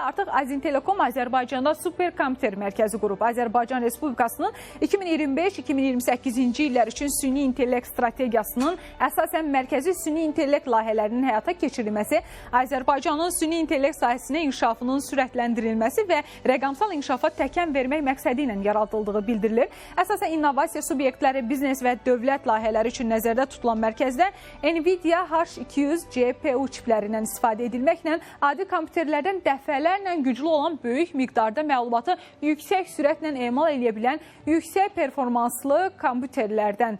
Artıq Aztelekom Azərbaycanda superkompüter mərkəzi qurub. Azərbaycan Respublikasının 2025-2028-ci illər üçün süni intellekt strategiyasının əsasən mərkəzi süni intellekt layihələrinin həyata keçirilməsi, Azərbaycanın süni intellekt sahəsində inkişafının sürətləndirilməsi və rəqəmsal inkişafa təkan vermək məqsədi ilə yaradıldığı bildirilir. Əsasən innovasiya subyektləri, biznes və dövlət layihələri üçün nəzərdə tutulan mərkəzdə Nvidia H200 GPU çiplərindən istifadə edilməklə adi kompüterlərdən dəfələrlə güclü olan böyük miqdarda məlumatı yüksək sürətlə emal edə bilən yüksək performanslı kompüterlərdən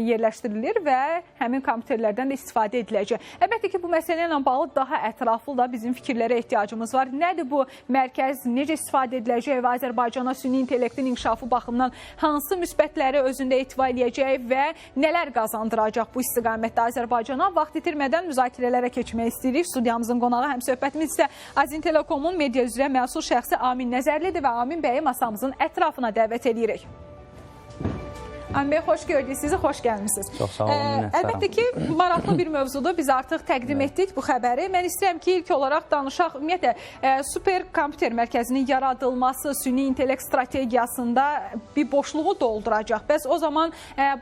yerləşdirilir və həmin kompüterlərdən də istifadə ediləcək. Əlbəttə ki, bu məsələ ilə bağlı daha ətraflı da bizim fikirlərə ehtiyacımız var. Nədir bu mərkəz, necə istifadə ediləcək və Azərbaycana süni intellektin inkişafı baxımından hansı müsbətləri özündə ehtiva eləyəcək və nələr qazandıracaq bu istiqamətdə Azərbaycana? Vaxt itirmədən müzakirələrə keçmək istəyirik. Studiyamızın qonağı, həmsöhbətimiz isə Aztelekomun media üzrə məsul şəxsi Amin Nəzərlidir və Amin bəyi masamızın ətrafına dəvət edirik. Amin bəy, xoş gördük sizi, xoş gəlmisiniz. Çox sağ olun, minnətdaram. Əlbəttə ki, maraqlı bir mövzudur. Biz artıq təqdim etdik bu xəbəri. Mən istəyirəm ki, ilk olaraq danışaq ümumiyyətlə super kompüter mərkəzinin yaradılması süni intellekt strategiyasında bir boşluğu dolduracaq. Bəs o zaman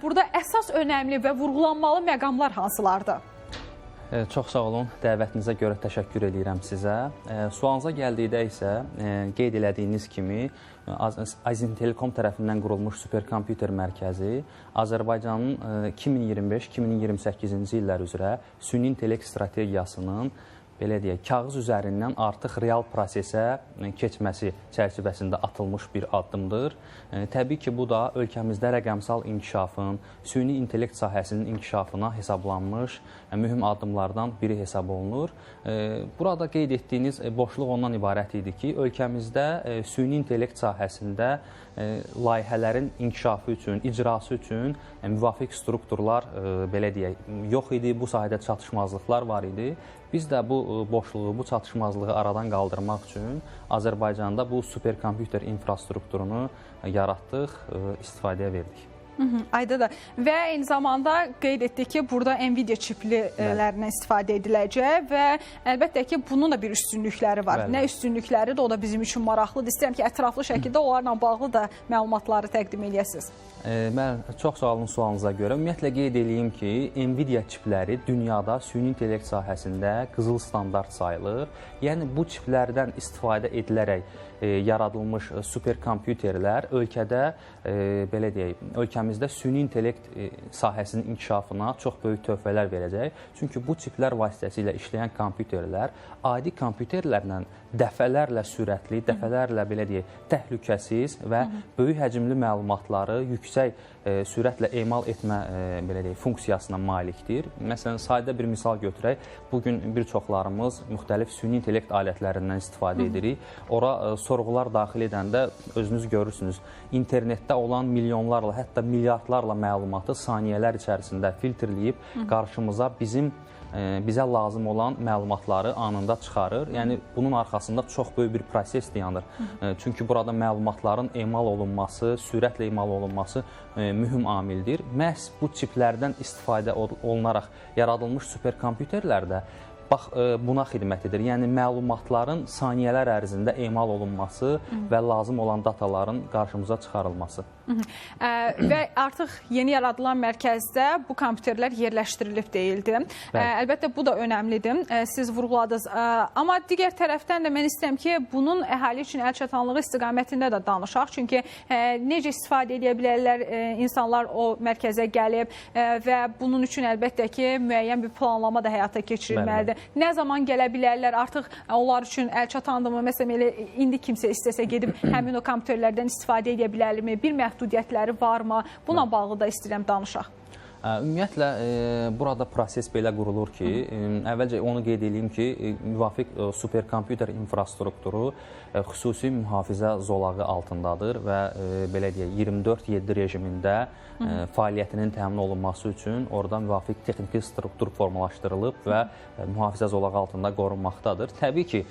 burada əsas önəmli və vurğulanmalı məqamlar hansılardır? Çox sağ olun, dəvətinizə görə təşəkkür eləyirəm sizə. Sualınıza gəldikdə isə qeyd elədiyiniz kimi Aztelekom tərəfindən qurulmuş superkompüter mərkəzi Azərbaycanın 2025-2028-ci illər üzrə süni intellekt strategiyasının, belə deyək, kağız üzərindən artıq real prosesə keçməsi çərçivəsində atılmış bir addımdır. Təbii ki, bu da ölkəmizdə rəqəmsal inkişafın, süni intellekt sahəsinin inkişafına hesablanmış mühüm addımlardan biri hesab olunur. Burada qeyd etdiyiniz boşluq ondan ibarət idi ki, ölkəmizdə süni intellekt sahəsində layihələrin inkişafı üçün, icrası üçün müvafiq strukturlar, belə deyək, yox idi, bu sahədə çatışmazlıqlar var idi. Biz də bu boşluğu, bu çatışmazlığı aradan qaldırmaq üçün Azərbaycanda bu superkompüter infrastrukturunu yaratdıq, istifadəyə verdik. Ayda da. Və eyni zamanda qeyd etdik ki, burada Nvidia çiplərindən istifadə ediləcək və əlbəttə ki, bunun da bir üstünlükləri var. Bəli. Nə üstünlükləri də, o da bizim üçün maraqlıdır. İstəyirəm ki, ətraflı şəkildə onlarla bağlı da məlumatları təqdim eləyəsiniz. Mən çox sağ olun sualınıza görə. Ümumiyyətlə qeyd eləyim ki, Nvidia çipləri dünyada süni intellekt sahəsində qızıl standart sayılır. Yəni bu çiplərdən istifadə edilərək yaradılmış superkompüterlər ölkədə, belə deyək, ölkəmizdə süni intellekt sahəsinin inkişafına çox böyük töhfələr verəcək. Çünki bu çiplər vasitəsilə işləyən kompüterlər adi kompüterlərlə dəfələrlə sürətli, dəfələrlə, belə deyək, təhlükəsiz və böyük həcmli məlumatları yüksək sürətlə emal etmə, belə deyək, funksiyasına malikdir. Məsələn, sadə bir misal götürək. Bugün bir çoxlarımız müxtəlif süni intellekt alətlərindən istifadə edirik. Ora sorğular daxil edəndə özünüz görürsünüz, internetdə olan milyonlarla, hətta milyardlarla məlumatı saniyələr içərisində filtrləyib qarşımıza bizə lazım olan məlumatları anında çıxarır. Yəni bunun arxasında çox böyük bir proses dayanır. Çünki burada məlumatların emal olunması, sürətlə emal olunması mühüm amildir. Məhz bu çiplərdən istifadə olunaraq yaradılmış superkompüterlərdə bax buna xidmət edir. Yəni məlumatların saniyələr ərzində emal olunması və lazım olan dataların qarşımıza çıxarılması. Və artıq yeni yaradılan mərkəzdə bu kompüterlər yerləşdirilib deyildi. Əlbəttə bu da önəmlidir. Siz vurğuladınız. Amma digər tərəfdən də mən istəyirəm ki, bunun əhali üçün əlçatanlığı istiqamətində də danışaq. Çünki necə istifadə edə bilərlər insanlar o mərkəzə gəlib və bunun üçün əlbəttə ki, müəyyən bir planlama da həyata keçirilməlidir. Nə zaman gələ bilərlər? Artıq onlar üçün əlçatandırmı? Məsələn, elə indi kimsə istəsə gedib həmin o kompüterlərdən istifadə edə bilərmi? Bir məhdudiyyətləri varmı? Buna bağlı da istəyirəm danışaq. Ümumiyyətlə, burada proses belə qurulur ki, əvvəlcə onu qeyd edeyim ki, müvafiq superkompüter infrastrukturu xüsusi mühafizə zolağı altındadır və belə deyək, 24/7 rejimində fəaliyyətinin təmin olunması üçün orada müvafiq texniki struktur formalaşdırılıb və mühafizə zolağı altında qorunmaqdadır. Təbii ki,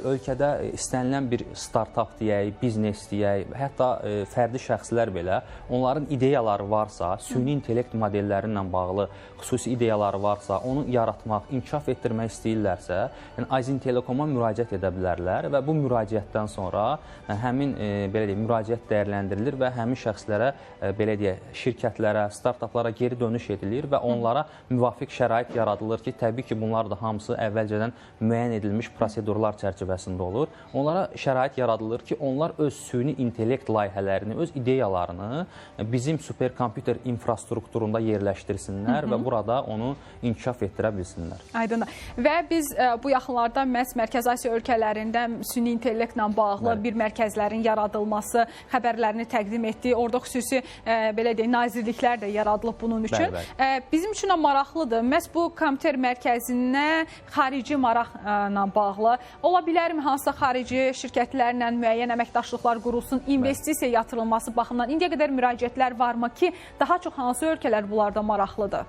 ölkədə istənilən bir startap deyək, biznes deyək, hətta fərdi şəxslər belə, onların ideyaları varsa, süni intellekt modelləri layihələri ilə bağlı xüsusi ideyaları varsa, onu yaratmaq, inkişaf etdirmək istəyirlərsə, yəni Azintelekom-a müraciət edə bilərlər və bu müraciətdən sonra həmin belə deyək, müraciət dəyərləndirilir və həmin şəxslərə belə deyək, şirkətlərə, startaplara geri dönüş edilir və onlara müvafiq şərait yaradılır ki, təbii ki, bunlar da hamısı əvvəlcədən müəyyən edilmiş prosedurlar çərçivəsində olur. Onlara şərait yaradılır ki, onlar öz süni intellekt layihələrini, öz ideyalarını bizim superkompüter infrastrukturunda yerləşdirsinlər və burada onu inkişaf etdirə bilsinlər. Aydındır. Və biz bu yaxınlarda məhz Mərkəzi Asiya ölkələrində süni intellektlə bağlı bir mərkəzlərin yaradılması xəbərlərini təqdim etdik. Orada xüsusi belə deyək, nazirliklər də yaradılıb bunun üçün. Bəli, bəli. Bizim üçün də maraqlıdır. Məhz bu kompüter mərkəzinə xarici maraqla bağlı ola bilərmi hansısa xarici şirkətlərlə müəyyən əməkdaşlıqlar qurulsun, investisiya yatırılması baxımından indiyə qədər müraciətlər varmı ki, daha çox hansı ölkələr bunlarda maraqlıdır?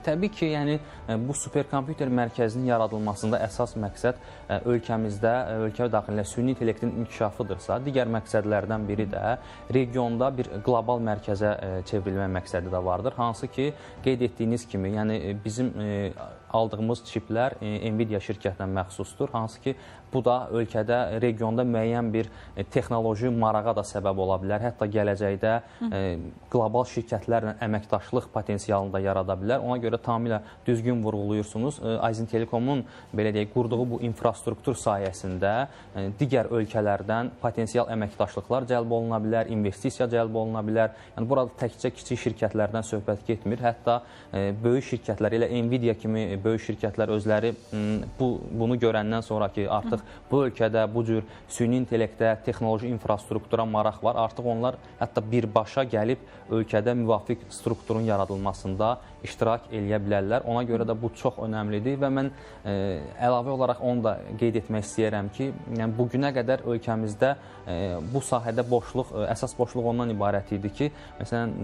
Təbii ki, yəni bu superkompüter mərkəzinin yaradılmasında əsas məqsəd ölkəmizdə, ölkə daxilində süni intellektin inkişafıdırsa, digər məqsədlərdən biri də regionda bir qlobal mərkəzə çevrilmə məqsədi də vardır. Hansı ki, qeyd etdiyiniz kimi, yəni bizim aldığımız çiplər Nvidia şirkətinə məxsusdur. Hansı ki, bu da ölkədə, regionda müəyyən bir texnoloji marağa da səbəb ola bilər. Hətta gələcəkdə qlobal şirkətlərlə əməkdaşlıq potensialını da yarada bilər. Ona görə tamamilə düzgün vurğuluyursunuz. Azintelekomun belə deyək, qurduğu bu infrastruktur sayəsində digər ölkələrdən potensial əməkdaşlıqlar cəlb oluna bilər, investisiya cəlb oluna bilər. Yəni burada təkcə kiçik şirkətlərdən söhbət getmir. Hətta böyük şirkətlər, elə Nvidia kimi böyük şirkətlər özləri bunu görəndən sonra ki, artıq bu ölkədə bu cür süni intellektə, texnoloji infrastruktura maraq var. Artıq onlar hətta birbaşa gəlib ölkədə müvafiq strukturun yaradılmasında iştirak eləyə bilərlər. Ona görə də bu çox önəmlidir və mən əlavə olaraq onu da qeyd etmək istəyirəm ki, yəni bugünə qədər ölkəmizdə bu sahədə boşluq, əsas boşluq ondan ibarət idi ki, məsələn,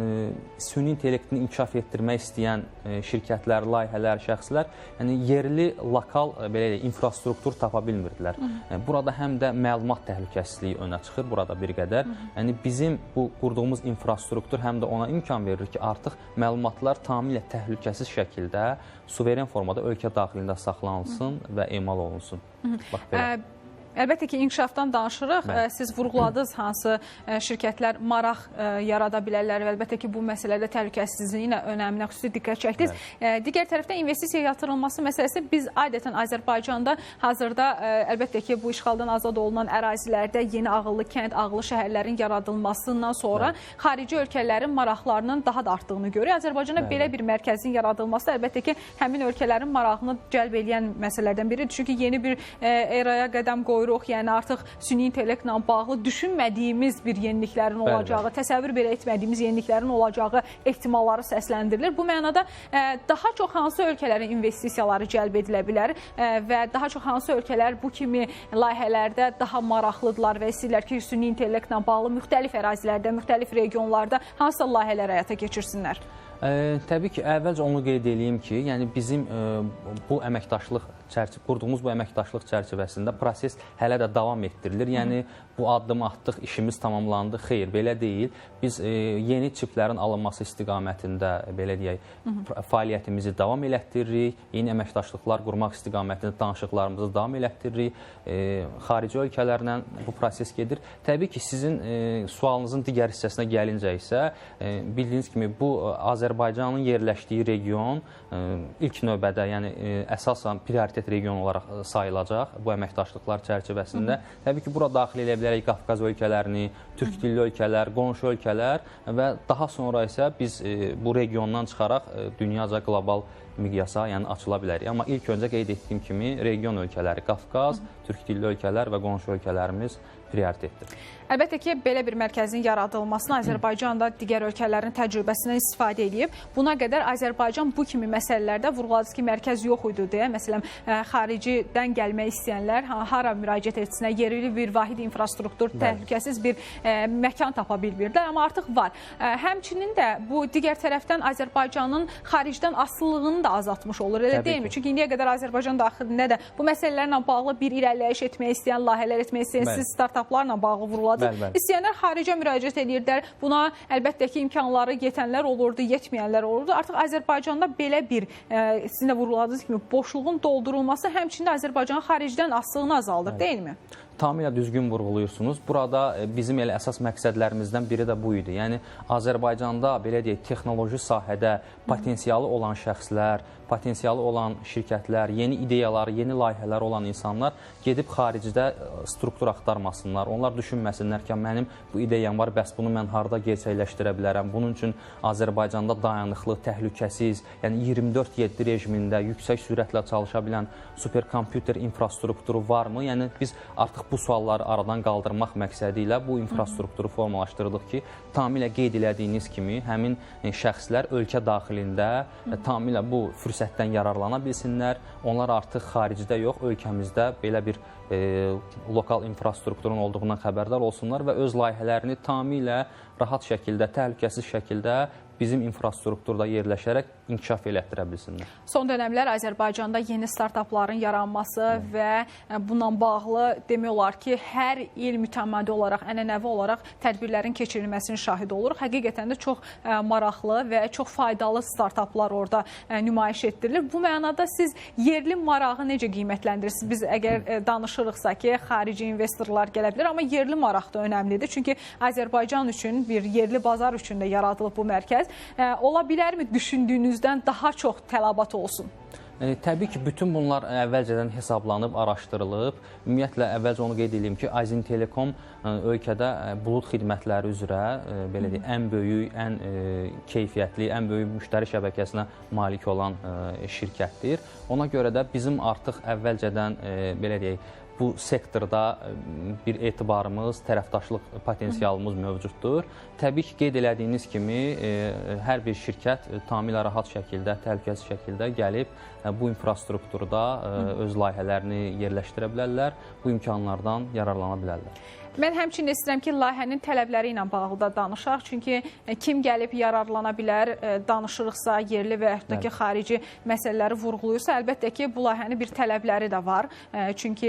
süni intellektini inkişaf etdirmək istəyən şirkətlər, layihələr, şəxslər, yəni yerli, lokal belə deyək, infrastruktur tapa bilmirdilər. Burada həm də məlumat təhlükəsizliyi önə çıxır burada bir qədər. Yəni bizim bu qurduğumuz infrastruktur həm də ona imkan verir ki, artıq məlumatlar tamamilə təhlükəsiz şəkildə suveren formada ölkə daxilində saxlanılsın və emal olunsun. Bax belə. Əlbəttə ki, inkişafdan danışırıq. Bəli. Siz vurğuladınız hansı şirkətlər maraq yarada bilərlər və əlbəttə ki, bu məsələdə təhlükəsizliyin önəminə xüsusi diqqət çəkdiniz. Digər tərəfdən investisiya yatırılması məsələsi biz adətən Azərbaycanda hazırda əlbəttə ki, bu işğaldan azad olunan ərazilərdə yeni ağıllı kənd, ağıllı şəhərlərin yaradılmasından sonra xarici ölkələrin maraqlarının daha da artdığını görürük. Azərbaycanda belə bir mərkəzin yaradılması əlbəttə ki, həmin ölkələrin marağını cəlb eləyən məsələlərdən biridir. Çünki yeni bir eraya qədəm qoyuruq. Yəni artıq süni intellektlə bağlı düşünmədiyimiz bir yeniliklərin olacağı, təsəvvür belə etmədiyimiz yeniliklərin olacağı ehtimalları səsləndirilir. Bu mənada daha çox hansı ölkələrin investisiyaları cəlb edilə bilər və daha çox hansı ölkələr bu kimi layihələrdə daha maraqlıdırlar və istəyirlər ki, süni intellektlə bağlı müxtəlif ərazilərdə, müxtəlif regionlarda hansısa layihələr həyata keçirsinlər? Təbii ki, əvvəlcə onu qeyd eləyim ki, yəni bizim bu əməkdaşlıq qurduğumuz bu əməkdaşlıq çərçivəsində proses hələ də davam etdirilir. Yəni bu addımı atdıq, işimiz tamamlandı. Xeyr, belə deyil. Biz yeni çiplərin alınması istiqamətində belə deyək, fəaliyyətimizi davam elətdiririk. Yeni əməkdaşlıqlar qurmaq istiqamətində danışıqlarımızı davam elətdiririk. Xarici ölkələrlə bu proses gedir. Təbii ki, sizin sualınızın digər hissəsinə gəlincə isə bildiyiniz kimi bu Azərbaycanın yerləşdiyi region ilk növbədə, yəni əsasən prioritet region olaraq sayılacaq bu əməkdaşlıqlar çərçivəsində. Təbii ki, bura daxil eləyə bilərik Qafqaz ölkələrini, türk dilli ölkələr, qonşu ölkələr və daha sonra isə biz bu regiondan çıxaraq dünyaca qlobal miqyasa, yəni açıla bilərik. Amma ilk öncə qeyd etdiyim kimi region ölkələri, Qafqaz, türk dilli ölkələr və qonşu ölkələrimiz prioritetdir. Əlbəttə ki, belə bir mərkəzin yaradılmasına Azərbaycan da digər ölkələrin təcrübəsindən istifadə edib. Buna qədər Azərbaycan bu kimi məsələlərdə vurğuladınız ki, mərkəz yox idi deyə. Məsələn, xaricidən gəlmək istəyənlər hara müraciət etsinlər, yerli bir vahid infrastruktur, təhlükəsiz bir məkan tapa bilmirdilər, amma artıq var. Həmçinin də bu digər tərəfdən Azərbaycanın xaricdən asılılığını asılılığını da azaltmış olur, elə deyilmi? Çünki indiyə qədər Azərbaycan daxilində də bu məsələlərlə bağlı bir irəliləyiş etmək istəyən, layihələr etmək istəyən, siz startaplarla bağlı vurguladınız. İstəyənlər xaricə müraciət edirdilər. Buna əlbəttə ki, imkanları yetənlər olurdu, yetməyənlər olurdu. Artıq Azərbaycanda belə bir, sizin də vurguladığınız kimi, boşluğun doldurulması həmçinin Azərbaycanın xaricdən asılılığını azaldır, deyilmi? Tamamilə düzgün vurğuluyursunuz. Burada bizim elə əsas məqsədlərimizdən biri də bu idi. Yəni Azərbaycanda belə deyək, texnoloji sahədə potensialı olan şəxslər, potensialı olan şirkətlər, yeni ideyaları, yeni layihələri olan insanlar gedib xaricdə struktur axtarmasınlar. Onlar düşünməsinlər ki, mənim bu ideyam var, bəs bunu mən harda gerçəkləşdirə bilərəm? Bunun üçün Azərbaycanda dayanıqlı, təhlükəsiz, yəni 24/7 rejimində yüksək sürətlə çalışa bilən superkompüter infrastrukturu varmı? Yəni biz artıq bu sualları aradan qaldırmaq məqsədi ilə bu infrastrukturu formalaşdırdıq ki, tamamilə qeyd elədiyiniz kimi həmin şəxslər ölkə daxilində tamamilə bu fürsətdən yararlana bilsinlər. Onlar artıq xaricdə yox, ölkəmizdə belə bir lokal infrastrukturun olduğundan xəbərdar olsunlar və öz layihələrini tamamilə rahat şəkildə, təhlükəsiz şəkildə bizim infrastrukturda yerləşərək inkişaf elətdirə bilsinlər. Son dönəmlər Azərbaycanda yeni startapların yaranması və bununla bağlı demək olar ki, hər il mütəmadi olaraq, ənənəvi olaraq tədbirlərin keçirilməsinin şahidi oluruq. Həqiqətən də çox maraqlı və çox faydalı startaplar orada nümayiş etdirilir. Bu mənada siz yerli marağı necə qiymətləndirirsiniz? Biz əgər danışırıqsa ki, xarici investorlar gələ bilər, amma yerli maraq da önəmlidir. Çünki Azərbaycan üçün, bir yerli bazar üçün də yaradılıb bu mərkəz. Ola bilərmi düşündüyünüzdən daha çox tələbat olsun? Təbii ki, bütün bunlar əvvəlcədən hesablanıb, araşdırılıb. Ümumiyyətlə, əvvəlcə onu qeyd edeyim ki, Azin Telekom ölkədə bulud xidmətləri üzrə belə deyək, ən böyük, ən keyfiyyətli, ən böyük müştəri şəbəkəsinə malik olan şirkətdir. Ona görə də bizim artıq əvvəlcədən belə deyək, bu sektorda bir etibarımız, tərəfdaşlıq potensialımız mövcuddur. Təbii ki, qeyd elədiyiniz kimi hər bir şirkət tamamilə rahat şəkildə, təhlükəsiz şəkildə gəlib bu infrastrukturda öz layihələrini yerləşdirə bilərlər, bu imkanlardan yararlana bilərlər. Mən həmçinin istəyirəm ki, layihənin tələbləri ilə bağlı da danışaq. Çünki kim gəlib yararlana bilər, danışırıqsa, yerli və yaxud da ki, xarici məsələləri vurğuluyursa, əlbəttə ki, bu layihənin bir tələbləri də var. Çünki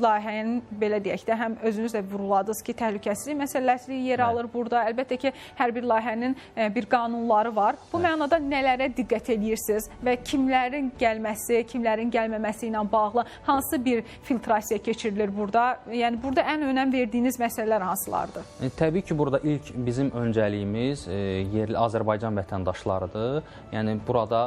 layihənin, belə deyək də, həm özünüz də vurğuladınız ki, təhlükəsizlik məsələsi yer alır burada. Əlbəttə ki, hər bir layihənin bir qanunları var. Bu mənada nələrə diqqət edirsiniz və kimlərin gəlməsi, kimlərin gəlməməsi ilə bağlı hansı bir filtrasiya keçirilir burada? Yəni, burada ən önəm verdiyiniz məsələlər hansılardır? Təbii ki, burada ilk bizim öncəliyimiz yerli Azərbaycan vətəndaşlarıdır. Yəni, burada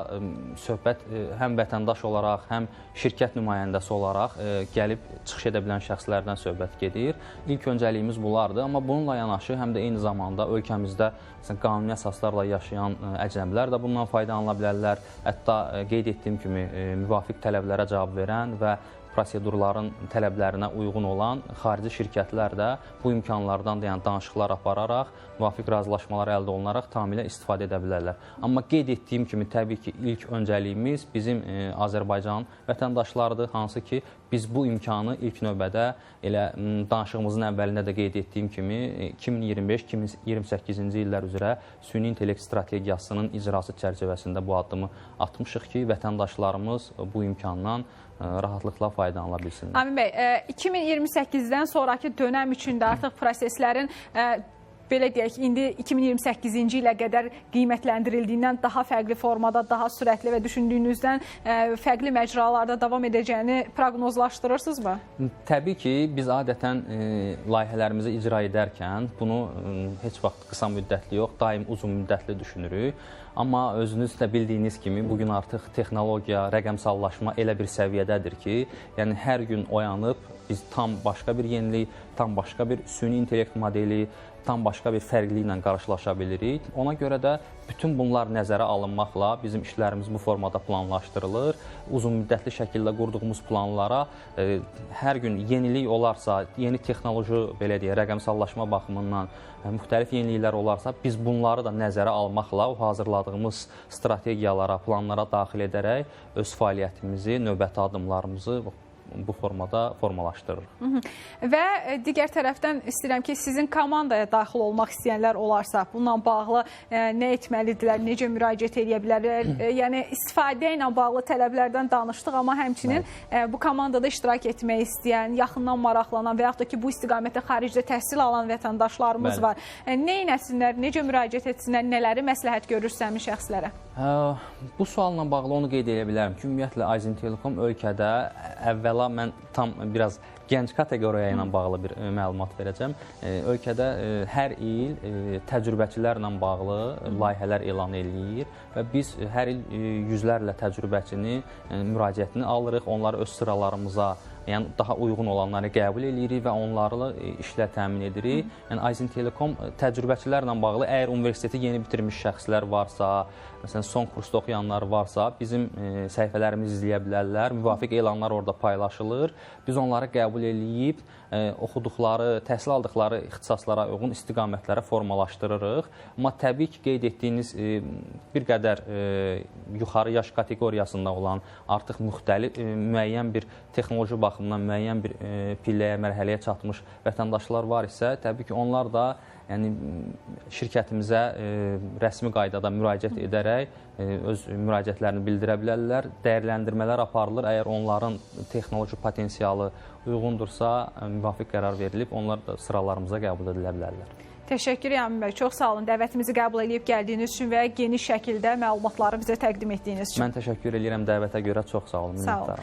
söhbət həm vətəndaş olaraq, həm şirkət nümayəndəsi olaraq gəlib çıxış edə bilən şəxslərdən söhbət gedir. İlk öncəliyimiz bunlardır. Amma bununla yanaşı, həm də eyni zamanda ölkəmizdə qanuni əsaslarla yaşayan əcnəbilər də bundan faydalana bilərlər. Hətta qeyd etdiyim kimi müvafiq tələblərə cavab verən və prosedurların tələblərinə uyğun olan xarici şirkətlər də bu imkanlardan da, yəni danışıqlar apararaq, müvafiq razılaşmalar əldə olunaraq tamamilə istifadə edə bilərlər. Amma qeyd etdiyim kimi, təbii ki, ilk öncəliyimiz bizim Azərbaycan vətəndaşlarıdır, hansı ki, biz bu imkanı ilk növbədə elə danışığımızın əvvəlində də qeyd etdiyim kimi 2025-2028-ci illər üzrə süni intellekt strategiyasının icrası çərçivəsində bu addımı atmışıq ki, vətəndaşlarımız bu imkandan rahatlıqla faydalana bilsinlər. Amin bəy, 2028-dən sonraki dönəm üçün də artıq proseslərin belə deyək, indi 2028-ci ilə qədər qiymətləndirildiyindən daha fərqli formada, daha sürətli və düşündüyünüzdən fərqli məcralarda davam edəcəyini proqnozlaşdırırsınızmı? Təbii ki, biz adətən layihələrimizi icra edərkən bunu heç vaxt qısa müddətli yox, daim uzun müddətli düşünürük. Amma özünüz də bildiyiniz kimi bugün artıq texnologiya, rəqəmsallaşma elə bir səviyyədədir ki, yəni hər gün oyanıb biz tam başqa bir yenilik, tam başqa bir süni intellekt modeli, tam başqa bir fərqliliklə qarşılaşa bilirik. Ona görə də bütün bunlar nəzərə alınmaqla bizim işlərimiz bu formada planlaşdırılır. Uzun müddətli şəkildə qurduğumuz planlara hər gün yenilik olarsa, yeni texnoloji, belə deyək, rəqəmsallaşma baxımından müxtəlif yeniliklər olarsa, biz bunları da nəzərə almaqla o hazırladığımız strategiyalara, planlara daxil edərək öz fəaliyyətimizi, növbəti addımlarımızı bu formada formalaşdırırıq. Və digər tərəfdən istəyirəm ki, sizin komandaya daxil olmaq istəyənlər olarsa, bununla bağlı nə etməlidirlər, necə müraciət edə bilərlər? Yəni istifadə ilə bağlı tələblərdən danışdıq, amma həmçinin bu komandada iştirak etmək istəyən, yaxından maraqlanan və yaxud da ki, bu istiqamətdə xaricdə təhsil alan vətəndaşlarımız Bəli. var. Nə etsinlər, necə müraciət etsinlər, nələri məsləhət görürsünüz həmin şəxslərə? Bu sualla bağlı onu qeyd edə bilərəm ki, ümumiyyətlə Azin Telekom ölkədə əvvəla mən tam biraz gənc kateqoriya ilə bağlı bir məlumat verəcəm. Ölkədə hər il təcrübəçilərlə bağlı layihələr elan eləyir və biz hər il yüzlərlə təcrübəçini müraciətini alırıq, onları öz sıralarımıza, yəni daha uyğun olanları qəbul eləyirik və onları işlə təmin edirik. Yəni Azin Telekom təcrübəçilərlə bağlı əgər universiteti yeni bitirmiş şəxslər varsa, məsələn son kursda oxuyanlar varsa, bizim səhifələrimizi izləyə bilərlər. Müvafiq elanlar orada paylaşılır. Biz onları qəbul eləyib oxuduqları, təhsil aldıqları ixtisaslara uyğun istiqamətlərə formalaşdırırıq. Amma təbii ki, qeyd etdiyiniz bir qədər yuxarı yaş kateqoriyasında olan artıq müxtəlif müəyyən bir texnoloji baxımdan müəyyən bir pilləyə, mərhələyə çatmış vətəndaşlar var isə, təbii ki, onlar da yəni şirkətimizə rəsmi qaydada müraciət edərək öz müraciətlərini bildirə bilərlər. Dəyərləndirmələr aparılır. Əgər onların texnoloji potensialı uyğundursa, müvafiq qərar verilib, onlar da sıralarımıza qəbul edilə bilərlər. Təşəkkür Əmin bəy, çox sağ olun dəvətimizi qəbul edib gəldiyiniz üçün və geniş şəkildə məlumatları bizə təqdim etdiyiniz üçün. Mən təşəkkür edirəm dəvətə görə, çox sağ olun. Sağ olun. Minnətdaram.